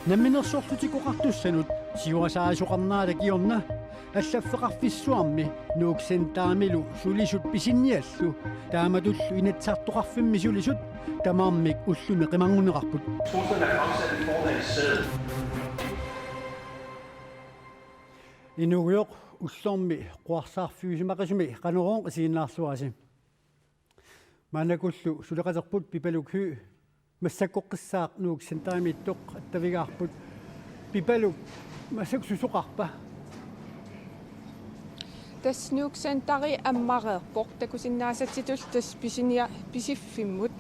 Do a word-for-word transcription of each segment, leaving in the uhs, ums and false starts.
Namminersorlutik Oqartussanut siorasaarisoqarnerata kingorna allaffeqarfissuarmi Nuuk Centerimilu sulisut pisiniallu taamatullu Inatsisartoqarfimmi sulisut tamarmik ullumi qimarnguneqarput. Truslerne er fremsat i form af en seddel. Inuugujoq, ullormi quasarfiusimaqisumi Qanorooq isiginnaarluarisi. Maannakullu suleqaterput Pipaluk Høegh massakkoqqissaaq Nuuk Centerimiittoq attavigaarput. Pipaluk, massakkut susoqarpa? Tassa Nuuk Centeri ammareerpoq takusinnaasatsitullu tassa pisinia-, Pisiffimmut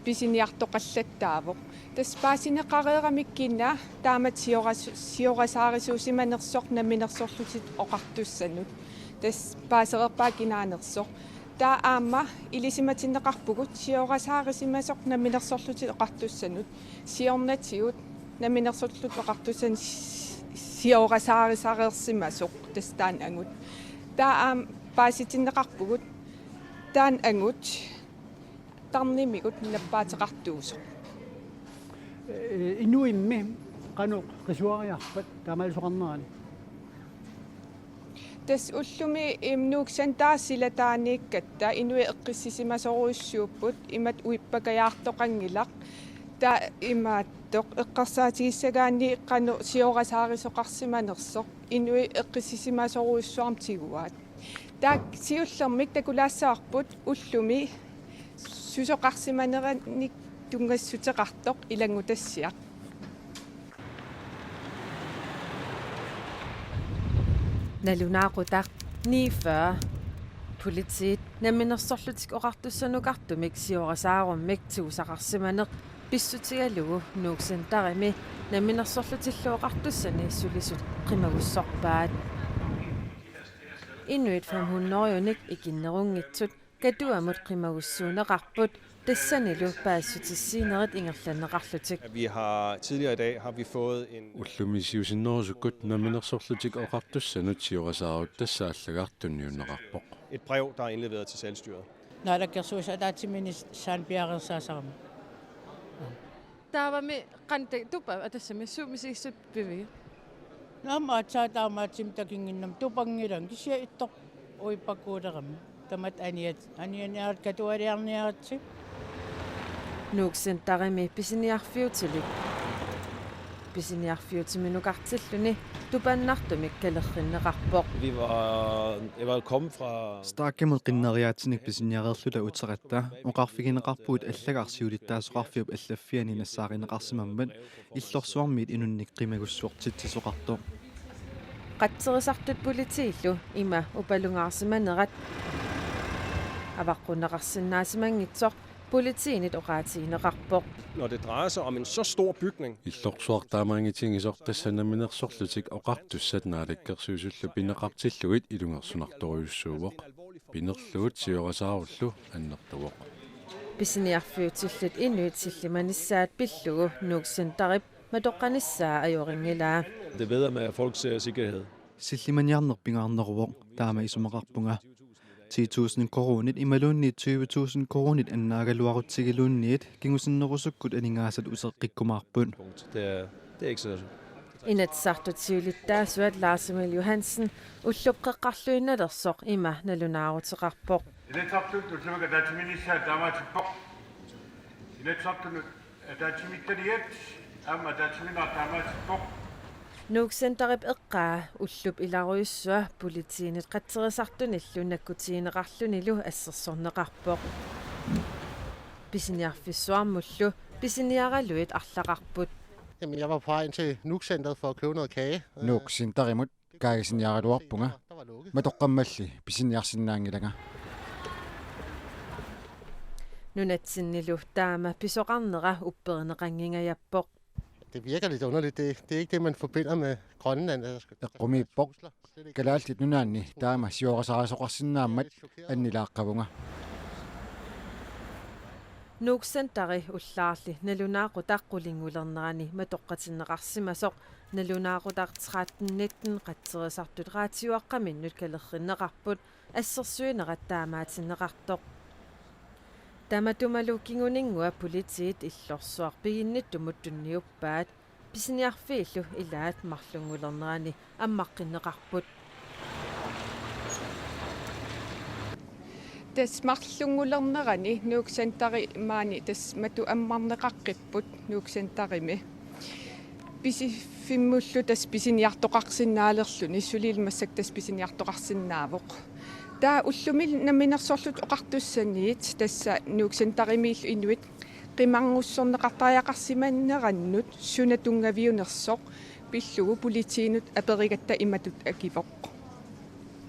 pisiniartoqallattaavoq. Tassa paasineqareeramikkina taamatut sioras-, siorasaarisuusimanersoq Namminersorlutik Oqartussanut. Tassa paasereerpaa kinaanersoq. Taava aamma ilisimatinneqarpugut siorasaarisimasoq Namminersorlutik Oqartussanut. Siornatigut Namminersorlutik Oqartussanut si-, siorasaarisariarsimasoq tassa taanna angut. Taava aamma paasitinneqarpugut taanna angut tarnimigut nappaateqartuusoq. Ee, inuimmi qanoq qisuariarpat taamaalisoqarnerani? Tassa ullumi, im, Nuuk Center silataaniikkatta inuit eqqissisimasorujussuupput, imatut uippakajaartoqanngilaq. Taava imaattoq eqqarsaatigissagaanni qanoq siorasaarisoqarsimanersoq inuit eqqissisimasorujussuarmik tiguaat. Taakku siullermik takulaassavarput ullumi susoqarsimaneranik tunngassuteqartoq ilanngutassiaq. Nalunaaqutaq niogfyrre. Politiit Namminersorlutik Oqartussanukartumik siorasaarummik tigusaqarsimaneq pissutigalugu Nuuk Centerimi Namminersorlutillu Oqartussani sulisut qimagussorpaat. Inuit fem hundrede-unik ikinnerunngitsut Katuamut qimagussuunneqarput tassanilu paasissutissiinerit ingerlanneqarlutik. Vi har tidligere i dag har vi fået en Ullumi siusinnerusukkut Namminersorlutik Oqartussanut siorasaarut tassa allagartunniunneqarpoq. Et brev, der er indleveret til selvstyret. Naalakkersuisut ataatsimiinneq saanpiareersaasarami. Taavami qanoq tupa atassami suut misigissut pivigit? Naamik aatsaat taamaattumik takunnginnama tupanngilanga kisianni ittoq uippakuulerami. Tamatta aniat-, anianiarit katualiarniaritsi. Nuuk Centerimi pisiniarfiutilik pisiniarfiutiminukartilluni tupannartumik kalerrinneqarpoq. Vi var, jeg var kommet fra Starkimut qinneriaatsinik pisiniareerluta uteqatta oqarfigineqarpugut allagarsiulittaasoqarfiup allaffiani nassaarineqarsimammat illorsuarmiit inunnik qimagussuortitsisoqartoq. Qatserisartut politiillu ima upalungaarsimanerat avaqqunneqarsinnaasimanngitsoq politiinit oqaatigineqarpoq. Når det drejer sig om en så stor bygning, Illorsuaq taamaanngitsigisoq tassa Namminersorlutik Oqartussat Naalakkersuisullu pineqartillugit ilungersunartorujussuuvoq. Pinerlugu siorasaarullu annertuvoq. Pisiniarfiutillit inuit sillimanissaat pillugu Nuuk Centerip matoqqanissaa ajorinngilaa. Det er bedre med folks, øh, sikkerhed. Sillimaniarneq pingaarneruvoq, taama isumaqarpunga. Ti tusind koruunit imaluunniit tyve tusind koruunit annaagaluarutsigiluunniit kingusinnerusukkut aningaasat uteqqikkumaarput. Det er, det er ikke så Inatsisartut siulittaasuat Lars Emil Johansen ullup qeqqarluinnalersoq ima nalunaaruteqarpoq. Inatsisartut ullumi ataatsimiinnissaa taamaatippoq. Inatsisartunut ataatsimiititaliat aamma ataatsimiinnerat taamaatippoq. Nuuk Centerip eqqaa ullup ilarujussua politiinit qatserisartunillu nakkutigineqarlunilu assersorneqarpoq. Pisiniarfissuarmullu pisiniaraluit arlaqarput. Jamen, jeg var på vej ind til Nuuk Centeret for at købe noget kage. Nuuk Centerimut kaagisiniaraluarpunga. Matoqqammalli pisiniarsinnaanngilanga. Nunatsinnilu taama pisoqarnera upperineqanngingajappoq. Det virker lidt underligt. Det, det er ikke det, man forbinder med Grønland. Eqqumiippoq. Kalaallit Nunaanni taama siorasaarisoqarsinnaammat annilaaqqavunga. Nuuk Centeri ullaarli nalunaaqutaq qulinngulernerani matoqqatinneqarsimasoq nalunaaqutaq tretten nitten qatserisartut raatiuaqqaminnut kalerrinneqarput assersuinerat taamaatinneqartoq. Tamatumalu kinguninngua politiit illorsuaq piginnittumut tunniuppaat. Pisiniarfiillu ilaat marlunngulernerani ammaqqinneqarput. Tassa marlunngulernerani Nuuk Centeri maani tassa matu ammarneqaqqipput Nuuk Centerimi. Pisiffimmullu tassa pisiniartoqarsinnaalerluni, sulilu massakkut tassa pisiniartoqarsinnaavoq. Taava ullumi Namminersorlutik Oqartussaniit tassa Nuuk Centerimiillu inuit qimarngussorneqartariaqarsimanerannut suna tunngaviunersoq pillugu politiinut aperigatta imatut akivoq: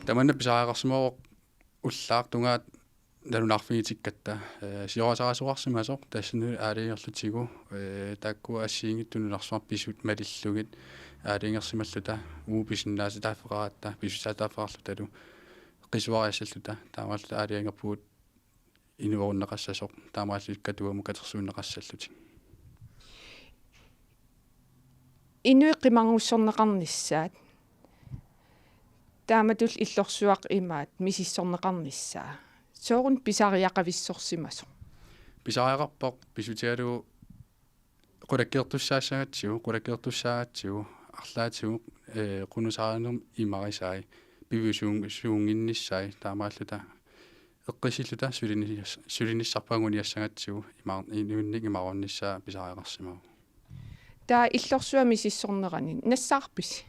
Tamanna pisariaqarsimavoq ullaaq tungaanut nalunaarfigitikkatta, ee, siorasaarisoqarsimasoq tassani aalajangerlutigu, ee, taakku assigiinngitsut nunarsuarmi pisut malillugit aalajangersimalluta, uagut pisinnaatitaaffeqaratta, pisutaaffeqarlutalu qisuariassalluta, taamaalluta aalajangerpugut inuerunneqassasoq, taamaalluta Katuamut katersuunneqassallutik. Inuit qimarngussorneqarnissaat, taamatullu illorsuaq imaat misissorneqarnissaa, sooruna pisariaqavissorsimasoq? Pisariaqarpoq, pisutigalugu qulakkeertussaassagatsigu, qulakkeertussaagatsigu, arlaatigut, ee, qunusaarinermi imarisai, piviusuun-, suunnginnissai, taamaalluta eqqissilluta sulinis-, sulinissarput anguniassagatsigu imaar-, inuinnik imaarunnissaa pisariaqarsimavoq. Taava illorsuaq misissornerani nassaarpisi?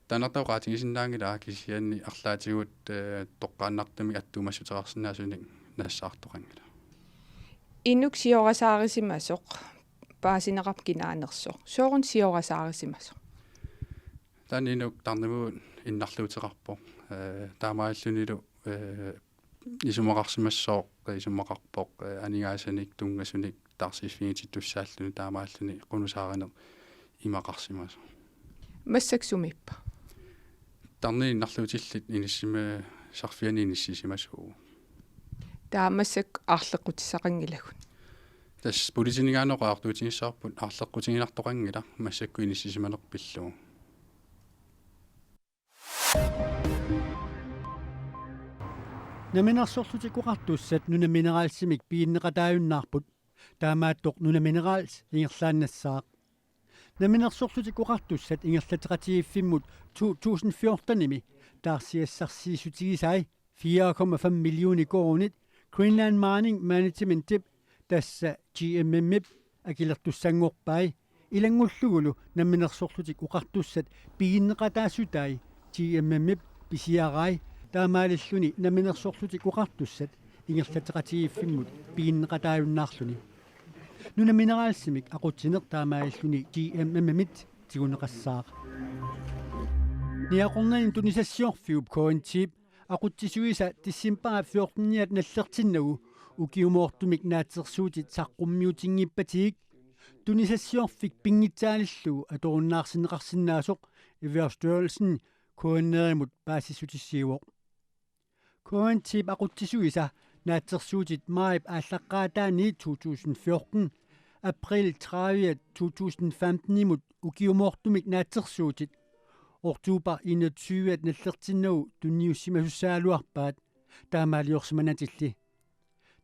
Taannartaa oqaatigisinnaanngilaq, kisianni arlaatigut, ee, toqqaannartumik attuumassuteqarsinnaasunik nassaartoqanngilaq. Inuk siorasaarisimasoq paasineqarpoq kinaanersoq. Sooruna siorasaarisimasoq? Taanna inuk tarnimut innarluuteqarpoq. Ee, taamaalillunilu, ee, isumaqarsimassooq, isumaqarpoq, ee, aningaasanik tunngasunik taarsiiffigitittussaalluni, taamaalilluni qunusaarineq imaqarsimasoq. Massakkut sumiippa? Tarnini innarluutillit inissima-, sarfiani inissisimasuuvoq. Taava massakkut aarleqqutissaqanngilagut? Tassa politiinit oqaatigisassarput aarleqqutiginartoqanngilaq massakkut inissisimaneq pillugu. Namminersorlutik Oqartussat Nunamineralsimik piginneqataajunnaarput. Taamaattoq Nunaminerals ingerlaannassaaq. Namminersorlutik Oqartussat ingerlatseqatigiiffimmut to tusind fjortenimi taarsiassarsiissutigisai fire komma fem millioner koruunit Greenland Mining Managementip, tassa G M M-ip, akilertussanngorpai. Ilanngullugulu Namminersorlutik Oqartussat piginneqataassutai G M M-ip pisiarai, taamaalilluni Namminersorlutik Oqartussat ingerlatseqatigiiffimmut piginneqataajunnaarluni. Nunamineralsimik aqutsineq taamaalilluni G M M-imit tiguneqassaaq. Niaqornani tunisassiorfiup K N T-ip aqutsisuisa decembarip fjorteniat nallertinnagu ukiumoortumik naatsorsuutit saqqummiutinngippatigiik tunisassiorfik pinngitsaalillugu atorunnaarsinneqarsinnaasoq Erhvervsstyrelsen K N R-imut paasissutissiivoq. K N T-ip aqutsisuisa naatsorsuutit maajip aallaqqaataaniit to tusind fjorten, april tredive to tusind femten-imut ukiumoortumik naatsorsuutit oktober enogtyve nallertinnagu tunniussimasussaagaluarpaat, taamaaliorsimanatilli.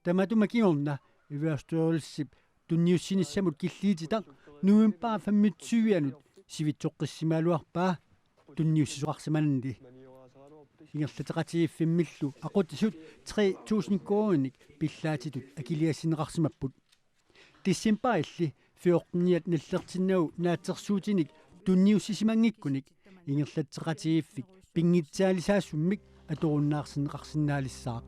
Tamatuma kingorna Erhvervsstyrelsip tunniussinissamut killiititaq november femogtyve-anut sivitsoqqissimagaluarpaa tunniussisoqarsimanani. Ingerlatseqatigiiffimmillu aqutsisut tre tusind koruuninik pillaatitut akiliissinneqarsimapput. Decembarilli fjorteniat nallertinnagu naatsorsuutinik tunniussisimanngikkunik ingerlatseqatigiiffik pinngitsaalisaassummik atorunnaarsinneqarsinnaalissaaq.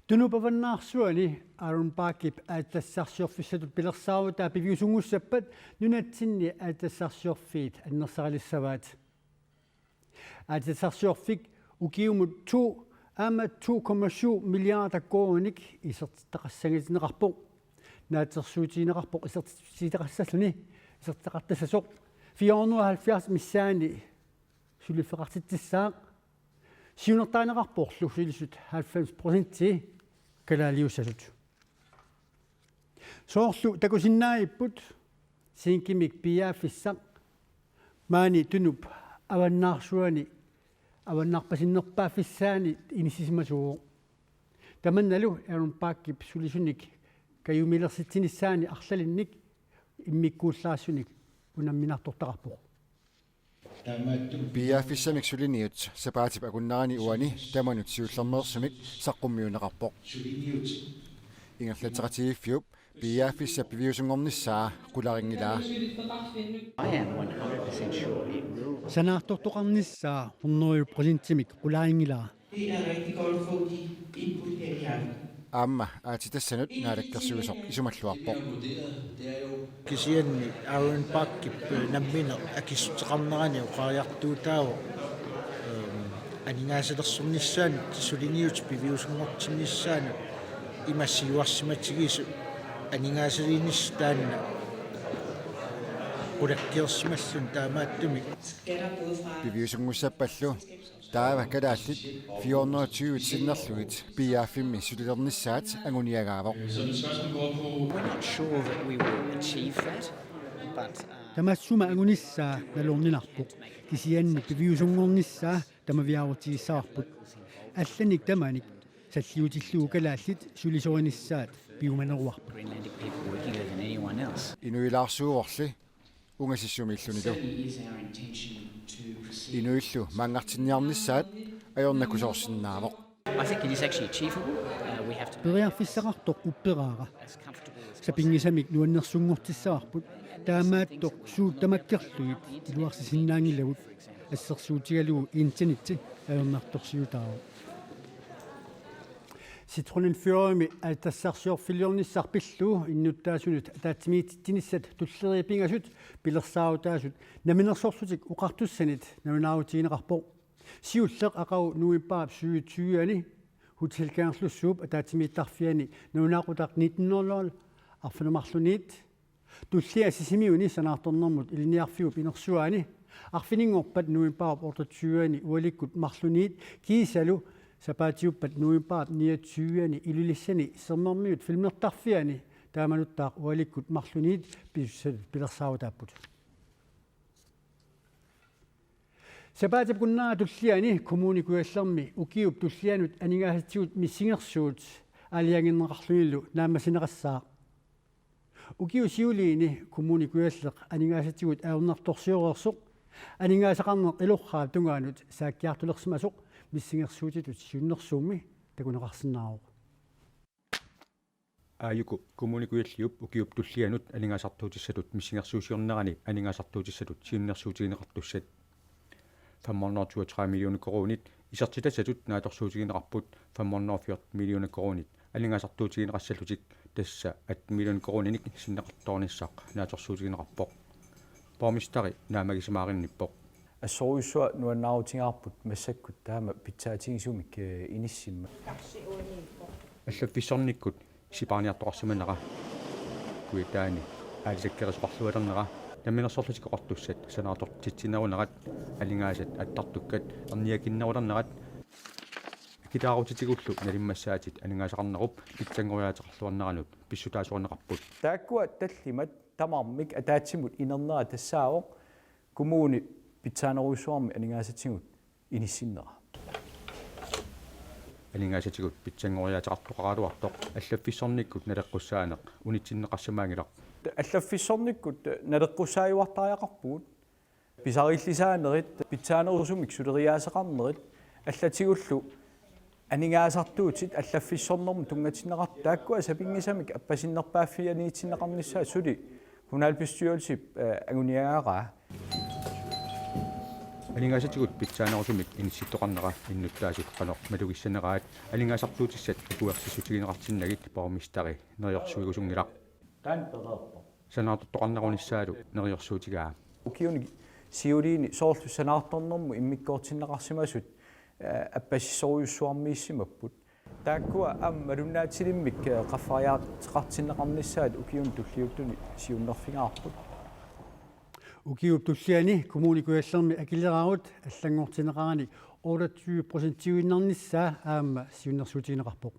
Tunup avannaarsuani Ironbarkip aatsitassarsiorfissatut pilersaarutaa piviusunngussappat nunatsinni aatsitassarsiorfiit annersarilissavaat. Aatsitassarsiorfik ukiumut to aamma to komma syv milliarder koruuninik isertitaqassanngitsoqarpoq. Naatsorsuutigineqarpoq isertitaqassalluni, isertitaqartassasoq fire hundrede og halvfjerds missaanni suliffeqartitsissaaq. Siunertarineqarporlu sulisut halvfems procenti kalaaliussasut. Soorlu takusinnaagipput zinkimik piiaaffissaq maani Tunup avannaarsuani avannarpasinnerpaaffissaani inissisimasuuvoq. Tamannalu Ironbarkip sulisunik kajumilersitsinissaanni arlalinnik immikkuullaassunik unamminartortaqarpoq. Piiaaffissamik suliniut sapaatip akunnerani uani tamanut siullermeersumik saqqummiunneqarpoq. Ingerlatseqatigiiffiup piiaaffissap piviusunngornissaa qularinngilaa. I am one hundred percent sure it will. Sanaartortoqarnissaa hundrede procentimik qularinngilaa. Det er jeg rigtig glad for at give input her i aften. Aamma aatsitassanut naalakkersuisoq isumalluarpoq. Kisianni Aaron Bachip, eh, nammineq akissuteqarnerani oqariartuutaavoq, ehm, aningaasalersornissaanut suliniutit piviusunngortinnissaannut ima siuarsimatigisoq aningaasaliinissaq taanna qulakkeersimallugu taamaattumik. Piviusunngussappallu taava kalaallit fire hundrede og tyve sinnerlugit piiaaffimmi sulilernissaat anguniagaavoq. We're not sure that we will achieve that, but, uh, Tamassuma angunissaa nalorninarpoq, kisianni piviusunngornissaa tamaviaarutigissavarput. Allanik tamanik salliutillugu kalaallit sulisorinissaat piumaneruarput. Greenlandic people working there than anyone else. Inuilaarsuuvorli ungasissumiillunilu. Certainly is our intention to proceed. Inuillu maanngartinniarnissaat ajornakusoorsinnaavoq. I think it is actually achievable. Uh, we have to Periarfissaqartoq upperaara. As comfortable as possible. Sapinngisamik nuannersunngortissavarput. Taamaattoq suut tamakkerlugit iluarsisinnaanngilagut. Assersuutigalugu internetsi ajornartorsiutaavoq. Citroën Fyrremi aatassarsiorfiliornissaq pillugu innuttaasunut ataatsimiititsinissat tulleriit pingasut pilersaarutaasut Namminersorlutik Oqartussanit nalunaarutigineqarpoq. Siulleq aqagu novembarip syvogtyve-ani Hotel Kangerlussuup ataatsimiittarfiani nalunaaqutaq nitten nul nul arfineq-marlunniit, tullia Sisimiuni sanaartornermut ilinniarfiup inersuaani arfininngorpat novembarip otteogtyve-ani ualikkut marlunniit kiisalu sapaatiuppat novembarip niogtyve-ani Ilulissani Sermermiut filmertarfiani taamanuttaaq ualikkut marlunniit pisussatut pilersaarutaapput. Sapaatip akunnera tulliani Kommune Kujallermi ukiup tullianut aningaasatigut missingersuut aalajangerneqarlunilu naammassineqassaaq. Ukiut siuliini Kommune Kujalleq aningaasatigut ajornartorsioreersoq aningaasaqarneq ilorraap tungaanut saakkiartulersimasoq missingersuutitut siunnersuummi takuneqarsinnaavoq. Aajuku Kommune Kujalliup ukiup tullianut aningaasartuutissatut missingersuusiornerani aningaasartuutissatut siunnersuutigineqartussat fem hundrede og toogtredive millioner koruunit isertitassatut naatsorsuutigineqarput fem hundrede og fjorten millioner koruunit aningaasartuutigineqassallutik, tassa atten millioner koruuninik sinneqartoornissaq naatsorsuutigineqarpoq. Borgmesteri naammagisimaaginnippoq. Assorujussuaq nuannaarutigaarput massakkut taama pitsaatigisumik, eh, inissimmat. Allaffissornikkut sipaarniartoqarsimanera, kujataani aalisakkerisoqarlualernera, Namminersorlutik Oqartussat sanaartortitsinerunerat, aningaasat attartukkat erniakinnerulernerat, akileraarutitigullu nalimmassaatit aningaasaqarnerup pitsanngoriaateqarluarneranut pissutaasorineqarput. Taakkua tallimat tamarmik ataatsimut inernera tassaavoq kommuni pitsaanerujussuarmi aningaasatigut inissinnera. Aningaasatigut pitsanngoriaateqartoqaraluartoq allaffissornikkut naleqqussaaneq unitsinneqarsimaanngilaq. Allaffissornikkut naleqqussaajuartariaqarpugut. Pisarillisaanerit, pitsaanerusumik suleriaaseqarnerit, allatigullu aningaasartuutit allaffissornermut tunngatinneqartut taakkua sapinngisamik appasinnerpaaffianiitinneqarnissaat suli kommunalbestyrelsip, eh, anguniagaraa. Aningaasatigut pitsaanerusumik inissittoqarnera innuttaasut qanoq malugissaneraat aningaasartuutissat akuersissutigineqartinnagit borgmesteri neriorsuigusunngilaq. Taanna pereerpoq. Sanaartortoqarnerunissaalu neriorsuutigaa. Ukiuni siuliini soorlu sanaartornermut immikkoortinneqarsimasut, eh, appasissorujussuarmiissimapput. Taakkua aamma malunnaatilimmik, eh, qaffariaateqartinneqarnissaat ukiuni tulliuttuni siunnerfigaarput. Ukiup tulliani Kommune Kujallermi akileraarut allanngortinneqarani otteogtyve procentiuinnarnissaa aamma siunnersuutigineqarpoq.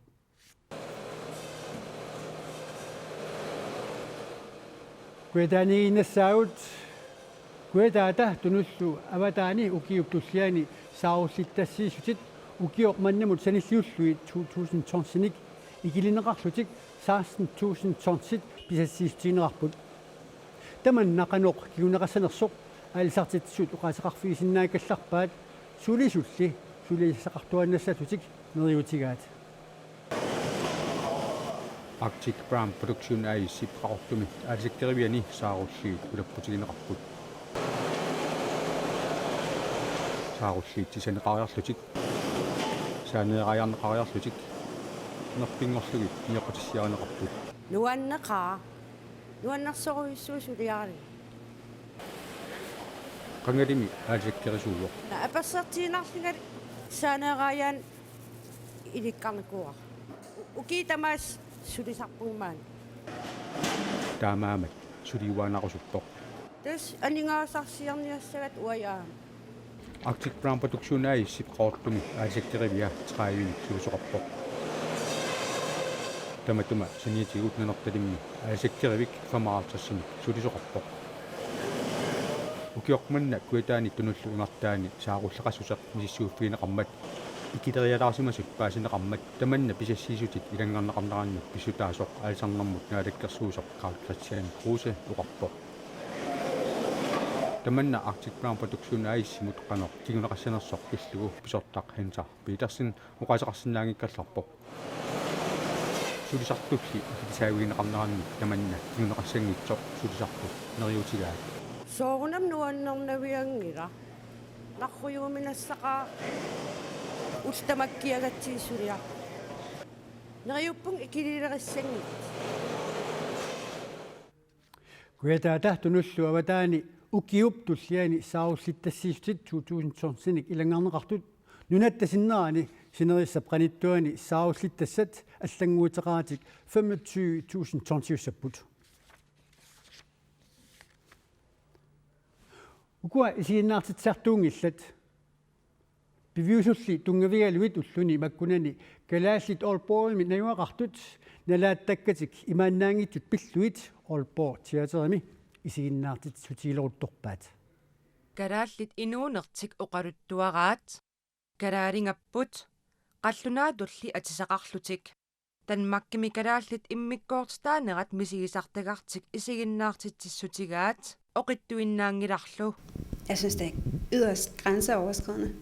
Kujataaniiginnassaagut. Kujataata tunullu avataani ukiup tulliani saarullittassiissutit ukioq mannamut sanilliullugit to tusind tonsinik ikilineqarlutik seksten tusind tonsit pisassiissutigineqarput. Tamanna qanoq kinguneqassanersoq aalisartitsisut oqaaseqarfigisinnaakkallarpaat, sulisulli suliassaqartuaannassallutik neriuutigaat. Arctic Brown Production A/S-ip Qaqortumi aalisakkeriviani saarulliit ulapputigineqarput. Saarulliit sisaneqariarlutik, saaneeraajarneqariarlutik, nerpinngorlugit nioqqutissiarineqarput. Nuanneqaaq, nuannersorujussuuvoq suliaralugit. Qangalimi aalisakkerisuuvoq. Apersertiinnarlunga saaneeraajaanik ilikkarnikuuara. Ukiut tamaasa sulisarpunga maani. Taamaammat suliuaannarusuppoq. Tassa aningaasarsiorniassagatta uanga aamma. Arctic Brown Production A/S-ip Qaqortumi aalisakkerivia tredivenik sulisoqarpoq. Tamatuma saniatigut Nanortalimmi aalisakkerivik femoghalvtredsinik sulisoqarpoq. Ukioq manna Kujataani Tunullu Imartaani saarulleqassuseq misissuiffigineqarmat, ikilerialaarsimasut paasineqarmat tamanna pisassiissutit ilanngarneqarnerannut pissutaasoq aalisarnermut naalakkersuisoq Karl-Kristian Kruse oqarpoq. Tamanna Arctic Brown Production A/S-imut qanoq kinguneqassanersoq pillugu pisortaq Hans Petersen oqaaseqarsinnaanngikkallarpoq. Sulisartulli ikilisaavigineqarnerannik tamanna kinguneqassanngitsoq sulisartut neriuutigaat. Soorunami nuannernavianngilaq. Narrujuuminassaqaaq ullut tamakkiagatsigit suliaq. Neriuppunga ikililerissanngitsoq. Kujataata Tunullu avataani ukiup tulliani saarullittassiissutit to tusind tonsinik ilanngarneqartut nunatta sinnerani sinerissap qanittuani saarullittassaat allannguuteqaratik femogtyve tusind tonsiussapput. Ukua isiginnaartitsisartuunngillat. Piviusulli tunngavigalugit ulluni makkunani Kalaallit Aalborgimi najugaqartut nalaattakkatik imaannaanngitsut pillugit Aalborg Teaterimi isiginnaartitsissutigileruttorpaat. Kalaallit inuunertik oqaluttuaraat. Kalaaligapput, qallunaatulli atisaqarlutik. Danmarkimi kalaallit immikkoortitaanerat misigisartagartik isiginnaartitsissutigaat oqittuinnaanngilarlu. Jeg synes, det er yderst grænseoverskridende.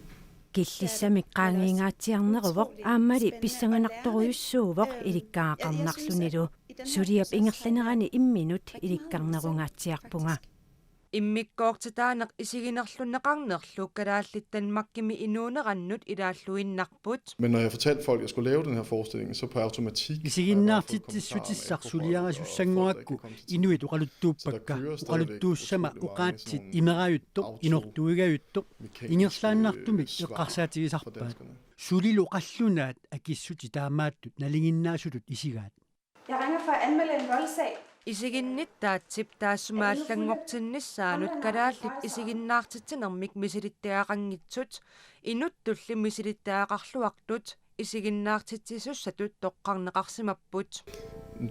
Killissamik qaangiingaatsiarneruvoq aammali pissanganartorujussuuvoq ilikkagaqarnarlunilu. Suliap ingerlanerani imminut ilikkarnerungaatsiarpunga. Immikkoortitaaneq isiginerlunneqarnerlu kalaallit Danmarkimi inuunerannut ilaalluinnarput. Men når jeg fortalte folk, at jeg skulle lave den her forestilling, så per automatik har jeg bare fået kommentarer om, at jeg formår ikke at komme til træning. Så der kører stadigvæk utrolig mange sådan nogle afslutningsmekanismer, øh, som jeg ikke kan svare på danskerne. Sulilu qallunaat akissutit taamaattut nalinginnaasutut isigaat. Jeg ringer for at anmelde en voldssag. Isiginnittaatsip taassuma allanngortinnissaanut kalaallit isiginnaartitsinermik misilittagaqanngitsut inuttulli misilittagaqarluartut isiginnaartitsisussatut toqqarneqarsimapput.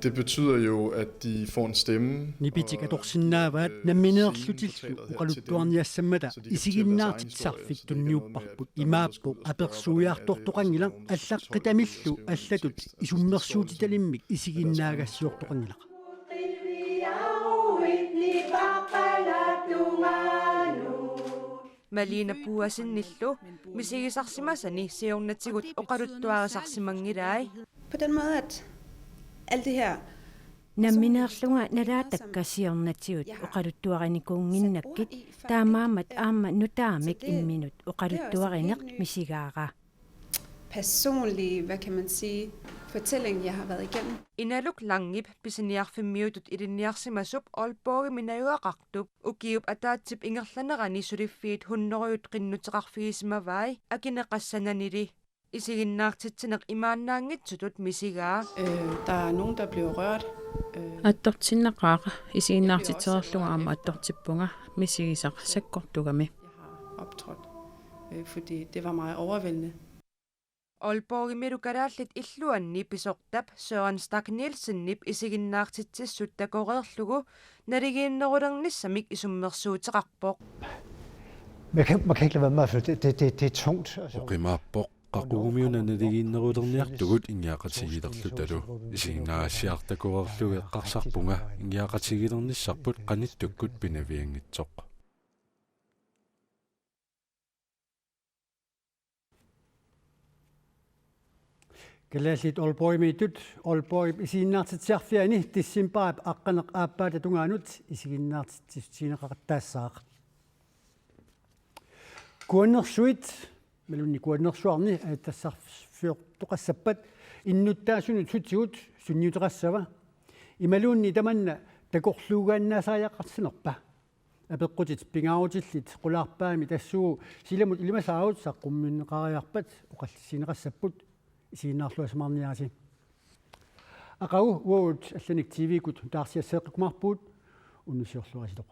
Det betyder jo, at de får en stemme. Nipitik atorsinnaavaat nammineerlutillu oqaluttuarniassammata isiginnaartitsisarfik tunniupparput. Imaappoq apersuiartortoqanngilaq, allaqqitamillu allatut isummersuutitalimmik isiginnaagassiortoqanngilaq. Malene Boasenillu misigisarsimasani siornatigut oqaluttuarisarsimanngilai. På den måde, at alt det her Nammineerlunga nalaatakka siornatigut oqaluttuarinikuunnginnakkit, taamaammat aamma nutaamik imminut oqaluttuarineq misigaara. Personlige, hvad kan man sige, fortælling, jeg har været igennem. Inaluk Langip pisiniarfimmiutut ilinniarsimasup Aalborgimi najugaqartup ukiup ataatsip ingerlanerani suliffiit hunnorujut qinnuteqarfigisimavai akineqassananili. Isiginnaartitsineq imaannaanngitsutut misigaa. Øh, der er nogen, der bliver rørt. Øh, Attortinnaqaaq, isiginnaartitsilerlunga aamma attortippunga misigisaq sakkortugami. Jeg har optrådt, øh, fordi det var meget overvældende. Aalborgimilu kalaallit illuanni pisortap Søren Stach Nielsenip isiginnaartitsissut takoreerlugu naligiinnerulernissamik isummersuuteqarpoq. Man kan, man kan ikke lade være med at føle, det, det, det, det er tungt. Altså. Oqimaappoq. Qaqugumiuna naligiinnerulerniartugut ingiaqatigiilerlutalu. Isiginnaagassiaq takuarlugit eqqarsarpunga ingiaqatigiilernissarput qanittukkut pinavianngitsoq. Kalaallit Aalborgimiittut, Aalborgip isiginnaartitsiarfiani decembarip aqqaneq-aappaata tungaanut isiginnaartitsissutigineqaqattaassaaq. Kuannersuit, imaluunniit kuannersuarni, ajuttassarfioqassappat innuttaasunut sutigut sunniuteqassava? Imaluunniit tamanna takorluugaannaasariaqartinnerpa? Apeqqutit pingaarutillit qulaarpaamik tassuugu silamut ilimasaarut saqqummiunneqariarpat oqallissineqassapput, isiginnaarluarsimaarniarisi. Aqagu uagut allanik T V-kkut taarsiasseeqqikkumaarpugut, unnussiorluaritsi.